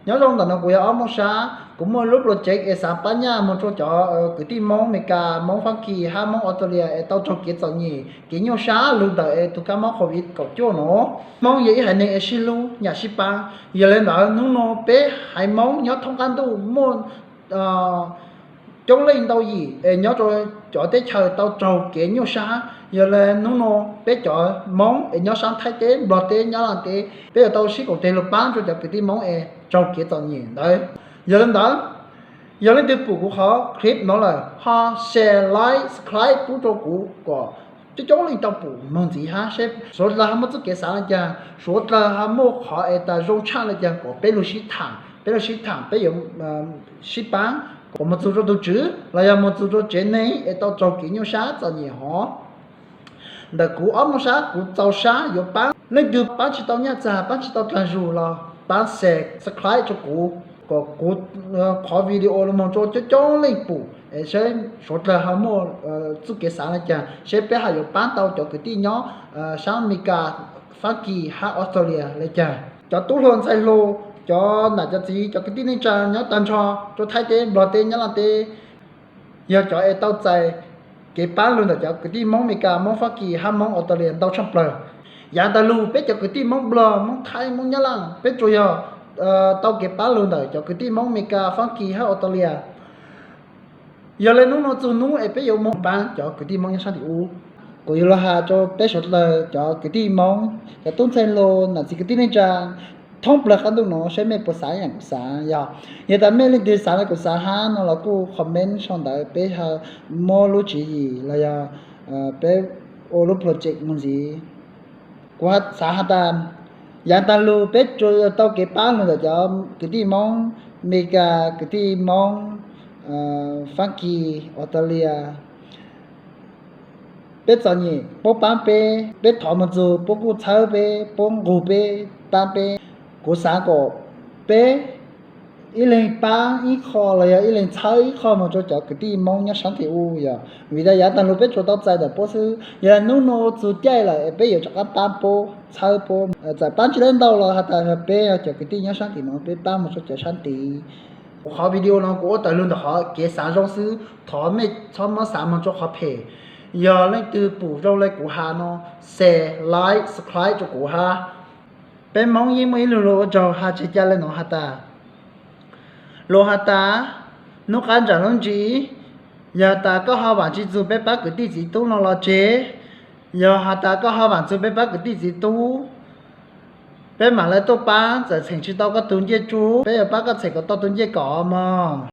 Nyob zoo ntawm no kuv yog Ob Mooj Sab, kuv muaj lub project es xav pab nyaj moog rua cov kwv tij Moob Amelikas, Moob Fab Kis hab Moob Australia es tau raug kev txom nyem, kev nyuaj sab lug ntawm es tug kab mob COVID kaum cuaj no. Moob yog ib haiv neeg es sib hlub nyam sib paab, yog le ntawd nub nua peb haiv Moob nyob thoob qaab ntuj muaj coob leej ntau yim es nyob rua cov teb chaws tau raug kev nyuaj sab. Yog le nub nua peb cov Moob es nyob saab Thaib teb, Nplog teb, Nyab Laaj teb, peb yuav tau sib koom tes lug paab rua cov kwv tij Moob es raug kev txom nyem ntawd. Yog le ntawd, yog leej twg pum kuv qhov clip no lawm ho share, like, subscribe pub rua kuv kom coob coob leej tau pum moog ntxiv hab seb suav dlawg ho muaj txuj kev xaav le caag, suav dlawg ho muaj qhov es tas zoo tshaj le caag kom peb lug sib thaam, peb lug sib thaam peb yuav sib paab kom moog txug rua tug tswv los yog moog txug rua tsev neeg es tau raug kev nyuaj sab txom nyem hov. Ntawm kuv Ob Mooj Sab kuv txaus sab yuav paab. Leej twg paab tsi tau nyaj txag, paab tsi tau dlaag zug los paab share, subscribe rua kuv kom kuv qhov video lug moog rua coob coob leej pum es seb suav dlawg ho muaj txuj kev xaav le caag, seb peb ho yuav paab tau cov kwv tij nyob saab Amelikas, Fab Kis hab Australia le caag. Cov tub hluas ntxhais hluas, cov nam cov txiv, cov kwv tij neej tsaa nyob taag nrho rua Thaib teb, Nplog teb, Nyab Laaj teb, yog cov es tau txais kev paab lug ntawm cov kwv tij Moob Amelikas, Moob Fab Kis hab Moob Australia ntau tshaj plawg. Yaav taag lug peb cov kwv tij Moob Nplog, Moob Thaib, Moob Nyab Laaj peb tsuas yog tau kev paab lug ntawm cov kwv tij Moob Amelikas, Fab Kis hab Australia. Yog le nub nua txug nub es peb yuav moog paab cov kwv tij Moob nyob saab tim ub. Kuv yuav lug has rua peb suav dlawg cov kwv tij Moob, cov tub ntxhais hluas, nam txiv kwv tij neej tsaa thoob plawg qaab ntuj nuav seb mej puas xaav yaam kuv xaav. Yog, yog tas mej leej twg xaav le kuv xaav hab no los kuj comment sau ntawv peb ho muab lub tswv yim los yog peb ua lub project moog ntxiv. Kuv xaav has tas yaav taag lug peb tsuas tau kev paab lug ntawm cov kwv tij Moob Amelikas, kwv tij Moob Fab Kis, Australia. Peb txom nyem puab paab peb, peb thov moog txug puab kuj txhawb peb, puab nqug peb, paab peb. Kuv xaav kom peb ib leeg paab ib qho los yog ib leeg txhawb ib qho moog rua cov kwv tij Moob nyob saab tim ub. Yog vim tas yaav taag lug peb tsuas tau txais ntawm puab xwb, yog nub nua txug caij lawm es peb yuav rov qaab paab puab, txhawb puab. Txawm paab tsi le ntau los has tas peb cov kwv tij nyob saab tim nuav peb paab moog rua cov saab tid. Kuv qhov video no kuv ua tawm lug ntawm qhov kev xaav zoo xwb, thov mej txhob muab xaav moog rua qhov phem. Yog leej twg pum zoo le kuv has no, share, like, subscribe rua kuv hab. Peb Moob yeej muaj ib lug lug ua tsaug has tseg ca le nuav has tas, lug has tas, nub qaab ntsam nub ntsis, yog tas koj ho vaam tsi txug peb paab kwv tij txiv tub no los tseg, yog has tas koj ho vaam txug peb paab kwv tij txiv tub, peb maam le tuaj paab, txawm txheem tsi tau koj tug ncej tsuj peb yuav paab koj txheem kom tau tug ncej kom mog.